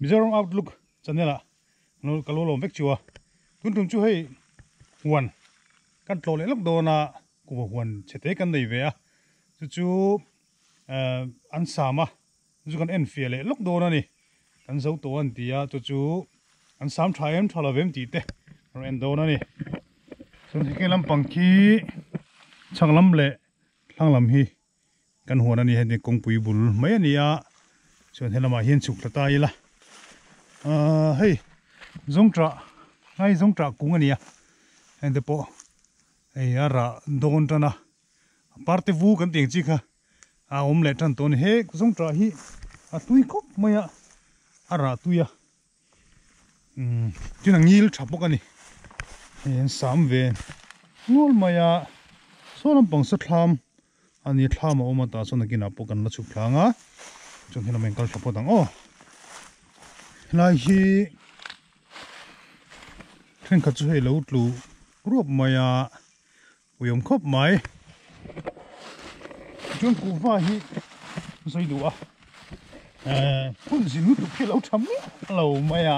Mizoram Outlook channel ah ka lo lawm vek chu a. Tun tum chu hei huan kan tlawh leh lawk dawn a, kuhva huan chhe te kan nei ve a, chu chu an sam a, chu chu kan en fiah leh lawk dawn a ni. Kan zo tawh an ti a, chu chu an sam tha em tha lo em tih te kan rawn en dawn a ni. Chuan heng lampang khi chhak lam leh thlang lam hi Kan huan a ni heti kawngpui bul mai a ni a, chuan helamah hian chhuk thla ta ila ahh hei zawngṭah hlai zawngṭah kung a ni a, heng te pawh hei a rah dawn tan a, parte vu kan tih ang chi kha a awm leh tan tawh a ni, he zawngṭah hi a tui khawp mai a, a rah tui a. Umm tin a ngil tha bawk a ni hei an sam ve nual mai a saw lampang saw thlam a ni thlam a awm a tah chuan nakinah pawh kan la chhuk thlang a chuan helam ah hian kal tha phawt ang aw helai hi thenkhat chu hei lo tlu ruap mai a Uiawm khawp mai. Chuan kuhva hi sawi duh a. Eh phun zing lutuk hi a lo tha miah lo mai a.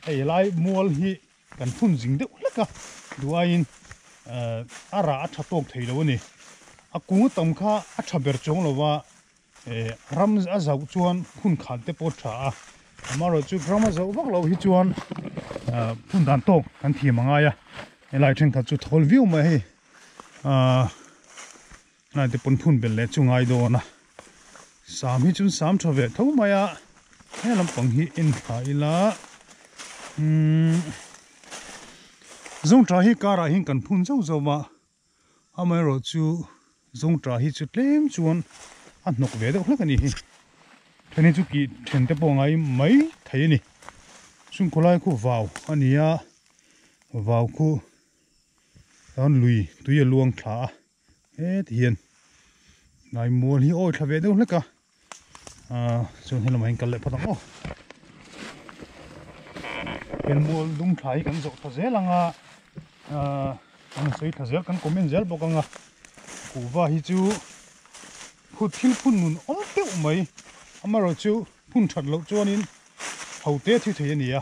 Hei lai mual hi kan phun zing deuh hlek a. Duh aiin eh a rah a tha tawk thei lo a ni. A kung a tam kha a tha ber chuang lo va. Eh ram a zauh chuan phun khan te pawh a tha a. Amaherawhchu ram a zauh vak loh hi chuan eh phun dan tawk kan thiam a ngai a. Helai thenkhat chu thawl viau mai hei ahh helai te pawn phun belh leh chu ngai dawn a sam hi chuan sam tha ve tho mai a he lampang hi en thla ila umm zawngtha hi karah hian kan phun zauh zauh a amaherawh chu zawngtha hi chu tlem chuan a hnawk ve deuh hlek a ni hi then hi chu kih then te pawh a ngai mai thei a ni chung khawlai khu vau a ni a. Vau khu chuan lui tui a luang thla a heti hian hnai mual hi awi thla ve deuh hlek a ahh chuan helamah hian kal leh phawt ang aw he mual dum thla hi kan zawh thla zel ang a ahh kan sawi thla zel kan comment zel bawk ang a kuhva hi chu phut thil phun nun awm deuh mai amaherawhchu phun that loh chuanin. Ho te thi thei a ni a,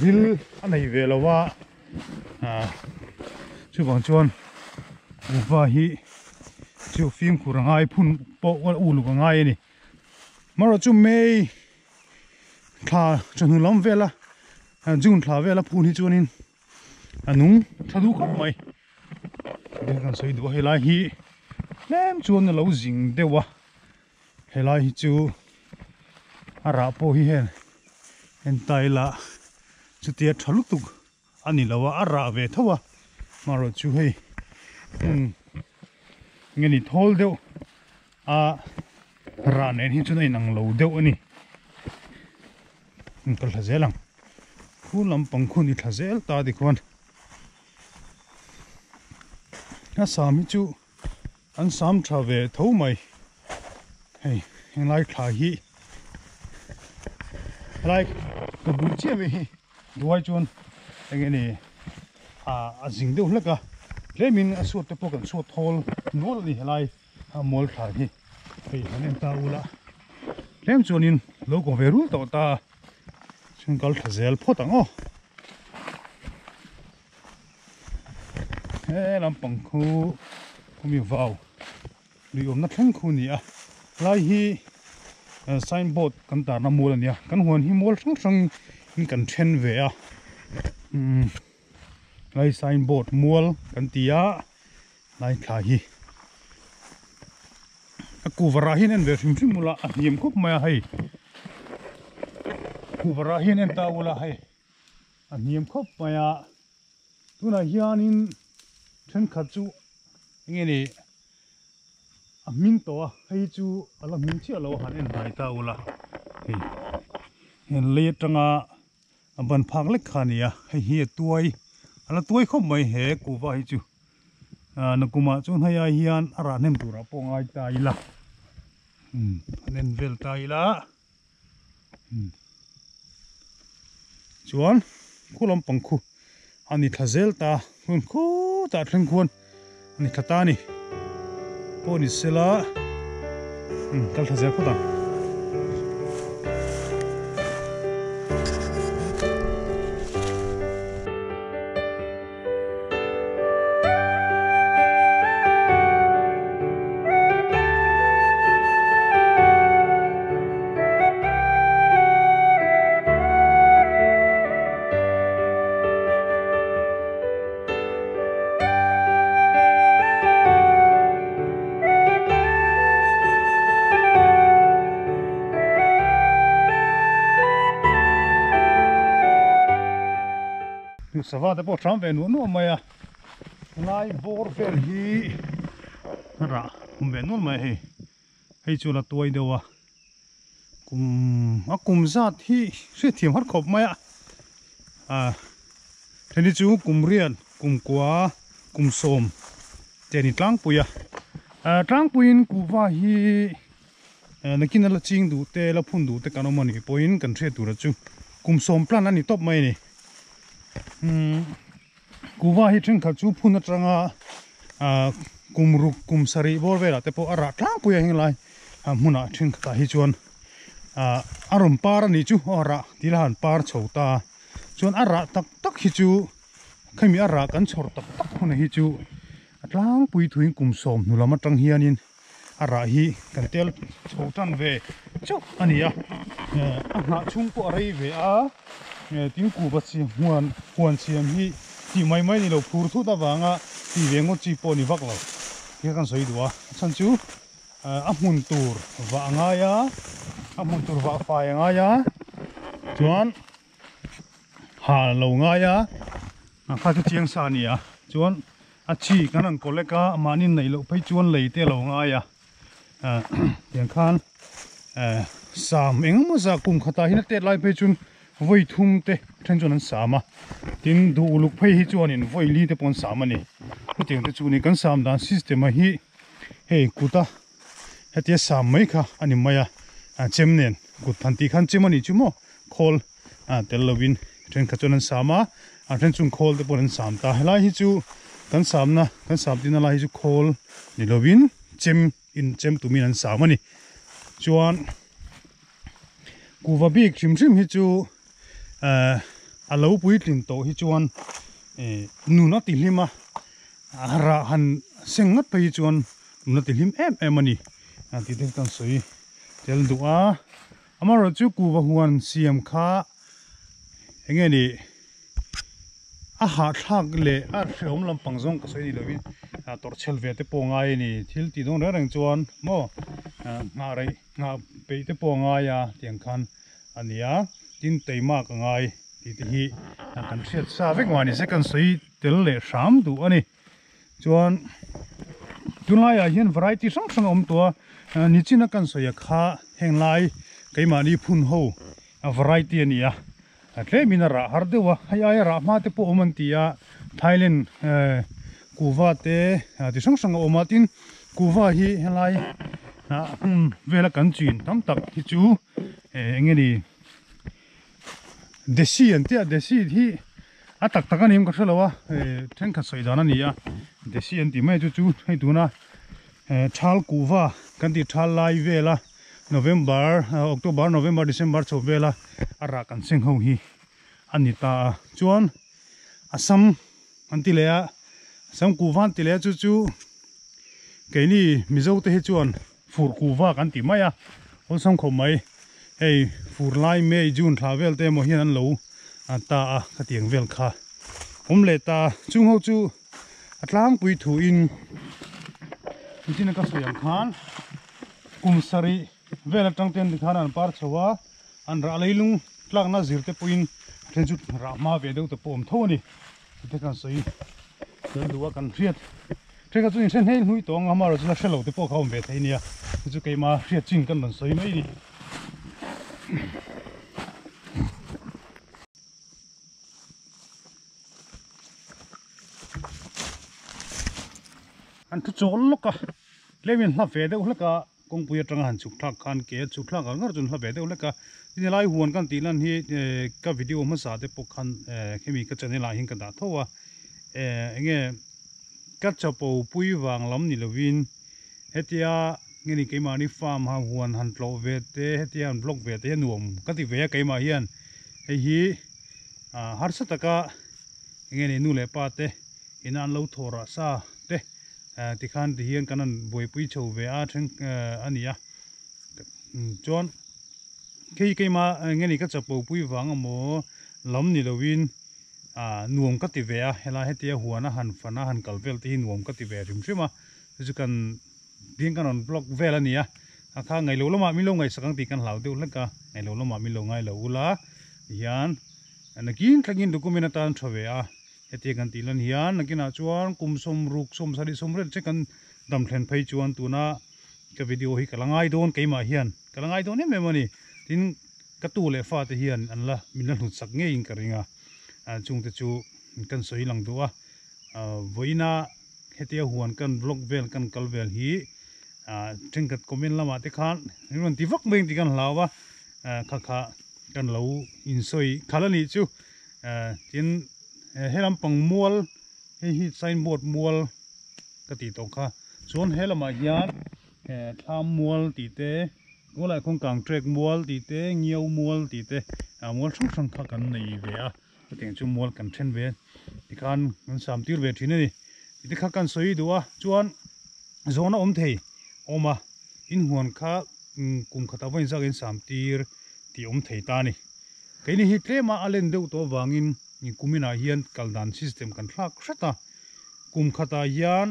ril a nei ve lo a, ah chuvang chuan kuhva hi chu fimkhur a ngai phun pawh uluk a ngai a ni. Amaherawh chu May thla chawhnu lam vela June thla vela phun hi chuanin a nung tha duh khawp mai. Tin kan sawi duh a helai hi tlem chuan a lo zing deuh a. Helai hi chu a rah pawh hi heng entail ah chutia tha lutuk a ni lo a, a rah ve tho a amaherawh chu hei hmun nge ni thawl deuh a rah nen hi chuan a inang lo deuh a ni ka thla zel ang khu lampang khu ni thla zel ta tikhuan a sam hi chu. An sam tha ve tho mai hei henglai thla hi helai ka bul chiah mai hi duai chuan eng nge ni ah a zing deuh hlek a tlemin a chhuat te pawh kan chhuat thawl nual a ni helai a mual thla hi hei han en ta ula tlem chuanin lo kaw ve rul tawh ta chuan kal thla zel phawt ang aw. He lampang khu khawmi vau lui awmna thleng khu a ni a lai hi sign board kan tarna mual a ni a kan huan hi mual hrang hrang in kan then ve a umm lai sign board mual kan ti a lai thla hi a kuvarah hian en ve hrim hrim ula a hniam khawp mai a hei kuvarah hian en ta ula hei. A hniam khawp mai a, tunah hianin thenkhat chu enge ni a hming tawh a, hei chu a la hming chiah lo a han en hnai ta ula hei heng lei atanga a ban phak lek kha a ni a, hei hi a tuai a la tuai khawp mai he kuhva hi chu ah nakumah chuan hei ai hian a rah hnem turah pawh ngai ta ila umm an en vel ta ila. Chuan khu lampang khu a ni thla zel ta hun khutah thleng khuan a ni thla ta a ni pawh ni sela kal thla zel phawt ang. Sava te pawh hram ve nuah nuah mai a, helai bawr vel hi rah awm ve nual mai a hei, hei chu la tuai deuh a, kum a kum zat hi hriatthiam har khawp mai a, ah then hi chu kum riat kum kua kum sawm te a ni tlangpui a, ah tlangpuiin kuhva hi. Nakin a la ching duh te, la phun duh te kan awm a nih pawhin kan hriat tura chu kum sawm plan a ni tawp mai a ni. Umm kuhva hi thenkhat chu phun atanga kum ruk kum sarih bawr velah te pawh a rah tlangpui a heng lai hmunah thenkhatah hi chuan a rawn par a nih chu aw rah tih la han par chho ta a, chuan a rah tak tak hi chu khami a rah kan chhawr tak tak hunah hi chu a tlangpui thuin kum sawm hnu lam atang hianin. A rah hi kan tel chho tan ve chauh a ni a, a hnah chhung pawh a rei ve a, tin kuhva siam huan huan siam hi tih mai mai ni lo phur thut avanga tih ve ngawt chi pawh a ni vak lo tih kha kan sawi duh a, a chhan chu a hmun tur vah a ngai a, a hmun tur vah fai a ngai a, chuan ha lo ngai a, a kha chu chiang sa a ni a, chuan a chi kan rawn collect a mahni neih loh phei chuan lei te a lo ngai a ah tiang khan eh sam engemaw zah kum khatah hian a tet lai phei chuan vawi thum te then chuan an sam a tin duh uluk phei hi chuanin vawi li te pawh an sam a ni chutiang te chu ni kan sam dan system a hi hei kuta hetia sam mai kha a ni mai a ah chem nen kut han tih khan chem a nih chu maw khawl ah tel lovin thenkhat chuan an sam a a then chung khawl te pawh an sam ta helai hi chu kan samna kan sam tina lai hi chu khawl ni lovin chem in chem tumin an sam a ni chuan kuhva bik hrim hrim hi chu eh a lo puitlin tawh hi chuan eh nun a ti hlim a a rah han seng ngat phei hi chuan nun a ti hlim em em a ni tih te kan sawi tel duh a. Amaherawh chu kuhva huan siam kha eng nge ni a hahthlak leh a hrehawm lampang zawng ka sawi ni lovin tawrh chhel ve te pawh a ngai a ni. Thil tih dawn reng reng chuan maw nghah rei nghah peih te pawh a ngai a tiang khan a ni a, tin teimak a ngai tih te hi kan hriat sa vek mah ni se kan sawi tel leh hram duh a ni. Chuan tunlaiah hian variety hrang hrang a awm tawh a, nichina kan sawi a kha heng lai keimahni phun ho a variety a ni a, tlemin a rah har deuh a, hei aia rah hma te pawh awm an ti a, Thailand kuhva te ti hrang hrang a awm a, tin kuhva hi helai hmun vela kan chin tam tak hi chu eng nge ni Desi an tia Desi hi a tak tak a ni ka hre lo a thenkhat sawi dan a ni a Desi an tih mai chu chu hei tuna thal kuhva kan tih thal lai vela November October November December chho vela a rah kan seng ho hi a ni ta a chuan Assam an ti leh a Assam kuhva an ti leh a chu chu keini Mizo te hi chuan Fur kuhva kan ti mai a, awlsam khawp mai. Hei fur lai May, June thla vel te emaw hian an lo ta a, khatiang vel kha awm leh ta. Chung ho chu a tlangpui thuin nichina ka sawi ang khan kum sarih vel atang ten tikhan an par chho a, an rah leilung tlakna zir te pawhin a then chu rah hma ve deuh te pawh awm tho a ni. Tute kan sawi tel duh a kan hriat thenkhat chu inhre hnei hnui tawng a amaherawh chu la hre lo te pawh kha awm ve thei nia chu chu keima hriat chin kan rawn sawi mai a ni. An thu chawl lawk a tlemin hla ve deuh hlek a. Kawngpui atanga han chhuk thlak khan ke a chhuk thlak ang ngar chuan hla ve deuh hlek a, tin helai huan kan tih lan hi ka video hmasa te pawh khan hemi ka channel ah hian ka dah tho a, enge ka chapo pui vang lam ni lovin hetia nge ni keimahni farm ha huan han tlawh ve te hetia han vlog ve te hi a nuam ka ti ve a keimah hian hei hi harsa taka enge ni nu leh pa te ina an lo thaw rah sa te. Tikhan ti hian kan han buaipui chho ve a then a ni a chuan khi keima eng nge ni ka chapo pui vang emaw lam ni lovin nuam ka ti ve a helai hetia huan a han fan a han kal vel te hi nuam ka ti ve hrim hrim a chu chu kan ding kan rawn vlog vel a ni a a kha ngailo lamah min lo ngaihsak ang tih kan hlau deuh hlek a ngailo lamah min lo ngailo ula tihian nakin thlengin document atan tha ve a. Hetia kan tih lan hian nakinah chuan kum sawmruk sawmsarih sawmriat che kan dam thlen phei chuan tuna ka video hi ka la ngai dawn keimah hian ka la ngai dawn em em a ni. Tin ka tu leh fate hian an la min la hlut sak ngeiin ka ring a, chungte chu kan sawi lang duh a. Vawiina hetia huan kan vlog vel kan kal vel hi thenkhat comment lamah te khan min rawn ti vak mai ang tih kan hlau a, kha kha kan lo insawi khalh a nih chu. Tin he lampang mual hei hi signboard mual ka tih tawh kha chuan he lamah hian thlam mual tih te tunlai khawn kang trek mual tih te ngiau mual tih te mual hrang hrang kha kan nei ve a chutiang chu mual kan then ve tikhan kan sam tir ve thin a ni tih te kha kan sawi duh a chuan zawhna awm thei a awm a inhuan kha kum khatah vawiin zak in sam tir tih awm thei ta a ni. Keini hi tlema a len deuh tawh avangin kuminah hian kal dan system kan thlak hret a, kum khatah hian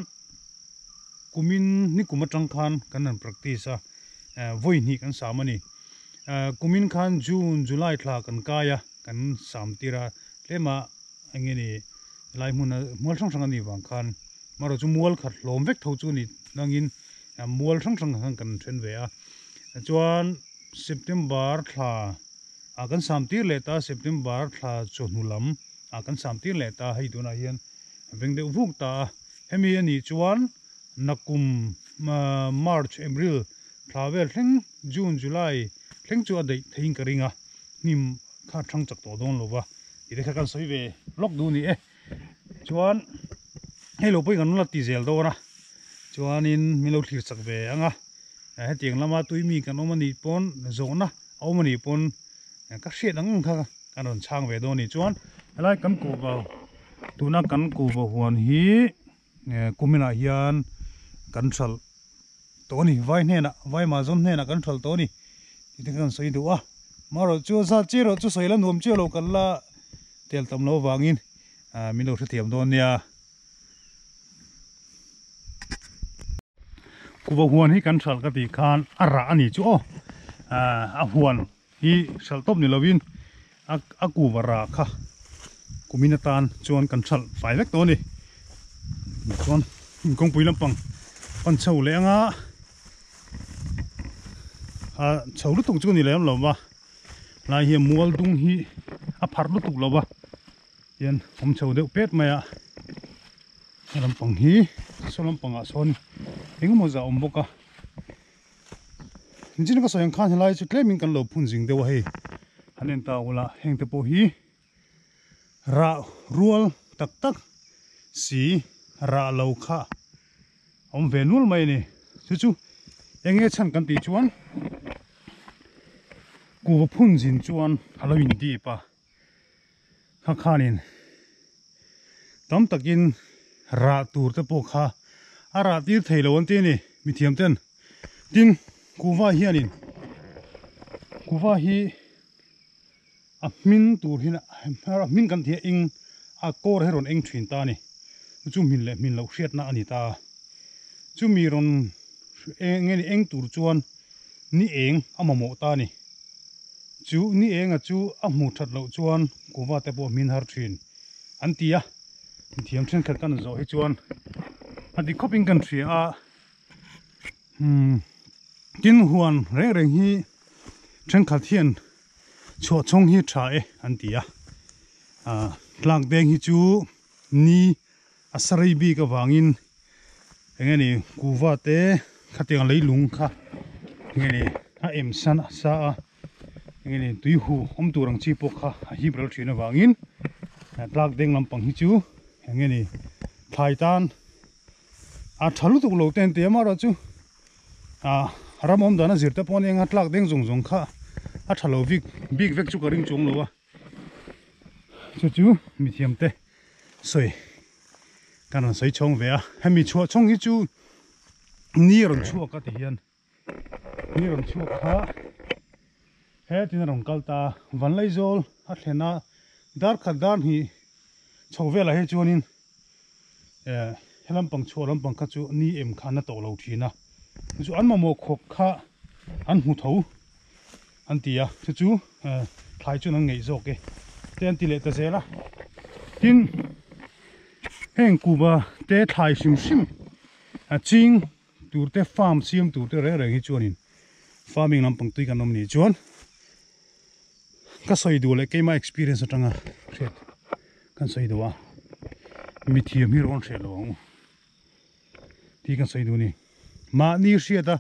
kumin ni kum atang khan kan han practice a, vawi hnih kan sam a ni. Kumin khan June, July thla kan kai a, kan sam tir a, tlema eng nge ni helai hmuna mual hrang hrang a nih vang khan marawh chu mual khat hlawm vek tho chu a ni nangin mual hrang hrang khan kan then ve a, chuan September thla ah kan sam tir leh ta September thla chawhnu lam ah kan sam tir leh ta hei tunah hian veng deuh vuk ta a hemi a nih chuan nakum March April thla vel thleng June July thleng chu a daih theiin ka ring a hnim kha a thang chak tawh dawn lo va tih te kha kan sawi ve lawk duh a ni e chuan hei lo pawhin kan la ti zel dawn a chuanin min lo thlir chak ve ang a. Hetiang lama tui mi kan awm anih pawn zawhna a awm anih pawn ka hriat ang ang kha kan rawn chhang ve dawn anih chuan helai kan kuhva tuna kan kuhva huan hi kuminah hian kan hralh tawh a ni vai hnenah vai mahzawn hnenah kan hralh tawh a ni tih te kha kan sawi duh a marawh chu zat chiah erawh chu sawi la nuam chiah lo kan la tel tam loh avangin min lo hrethiam dawn nia. Kuva huan hi kan hralh ka tih khan a rah a ni chu aw a huan hi hralh tawp ni lovin a kuva rah kha kumin atan chuan kan hralh fai vek tawh a ni chuan kawngpui lampang pan chho leh anga a chho lutuk chu a ni lem lo va lai hian mual dung hi a pharh lutuk lo va. Hian awm chho deuh pet mai a he lampang hi saw lampangah sawn engemaw zah awm bawk a engtin ka sawi ang khan helai chu tlemin kan lo phun zing deuh a hei han en ta ula heng te pawh hi rah rual tak tak si rah lo kha awm ve nual mai a ni chu chu eng nge chhan kan tih chuan kuhva phun zin chuan a lo in dip a. Kha khanin tam takin rah tur te pawh kha a rah tir thei lo an ti a ni mithiam ten. Tin, kuhva hianin kuhva hi a hmin tur hin a hmin kan tih a eng a kawr hi rawn eng thin ta a ni. Chu chu hmin leh hmin loh hriatna a ni ta a. Chumi rawn eng nge ni eng tur chuan ni eng a mamawh ta a ni. Chu ni enga chu a hmuh that loh chuan kuhva te pawh hmin har thin an ti a, mithiam thenkhat kan zawh hi chuan a dik khawpin kan hria a, umm tin huan reng reng hi thenkhat hian chhuah chhawng hi tha e an ti a, ah tlak deng hi chu ni a sarei bik avangin eng nge ni kuhva te khatiang leilung kha eng nge ni a em san a sa a eng nge ni tui huh awm tur ang chi pawh kha a hip ral thin avangin tlak deng lampang hi chu eng nge ni thlai tan a tha lutuk lo te an ti a amaherawhchu ah ram awm dan a zir te pawh ania eng tlak deng zawng zawng kha a tha lo bik bik vek chu ka ring chuang lo a chu chu mithiam te. Sawi kan rawn sawi chhawng ve a, hemi chhuah chhawng hi chu ni a rawn chhuak a ti hian ni a rawn chhuak kha hetin a rawn kal ta a, Vanlaizawl a thlen a dar khat dar hnih chho velah hi chuanin eh he lampang chhuah lampang kha chu ni em kha an la tawh lo thin a, chu chu an mamawh khawp kha an hmu tho an ti a, chu chu thlai chuan an ngeih zawk e te an ti leh ta zel a, tin. Heng kuva te thlai hrim hrim a ching tur te farm siam tur te reng reng hi chuanin farming lampang tui kan awm nih chuan ka sawi duh leh keima experience atanga hriat kan sawi duh a mithiam hi rawn hreh lo ang u tih kan sawi duh a ni. Mahni hriat a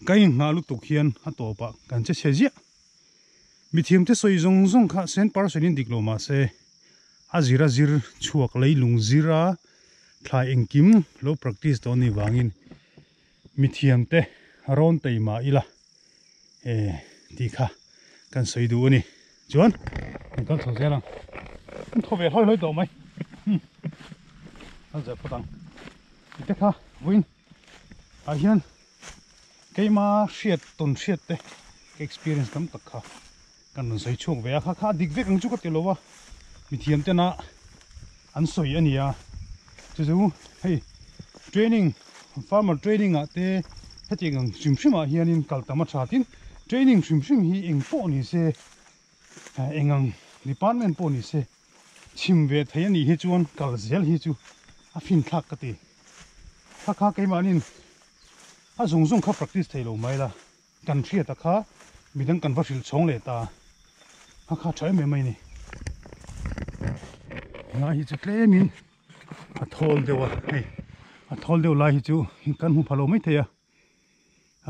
ka inghah lutuk hian a tawpah kan che chhe ziah. Mithiam te sawi zawng zawng kha cent percent in dik lo mahse a zir a zir chhuak leilung zir a thlai engkim lo practice tawh anih vangin mithiam te rawn tei mah ila e tih kha kan sawi duh a ni. Chuan kan kal chho zel ang. An thaw ve hlawi hlawi tawh mai. Umm kal zel phawt ang. Tih te kha vawiin ah hian keima hriat tawn hriat te ka experience tam tak kha kan rawn sawi chhuak ve a kha kha a dik vek ang chu ka ti lo a mithiam tena an sawi a ni a chu chu hei training farmer training ah te hetiang ang hrim hrim ah hianin kal tam a tha tin training hrim hrim hi eng pawh ni se eng ang department pawh ni se. Chhim ve thei a nih hi chuan kal zel hi chu a fin thlak ka ti. Kha kha keimahnin a zung zung kha practice thei lo mai la, kan hriata kha midang kan va hrilh chhawng leh ta. Kha kha tha em em mai a ni. Helai hi chu tlemin a thawl deuh a, hei a thawl deuh lai hi chu kan hmu pha lo mai thei a.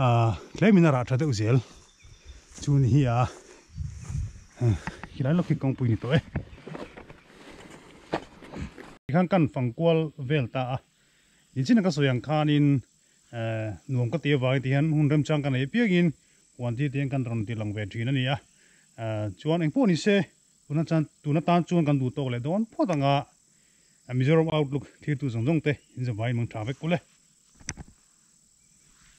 Ahh tlemin a rah tha deuh zel chu ni hi a khilai lawk hi kawngpui ni tawh e tikhan kan fang kual vel ta a inchina ka sawi ang khanin ehh nuam ka tih avangin tihian hun remchang ka nei apiangin huan tir te hian kan rawn ti lang ve thin a ni a ehh chuan engpawh ni se tuna chan tuna tan chuan kan duh tawk leh dawn phawt ang a Mizoram outlook thirtu zawng zawng te in zavai mang tha vek kul e.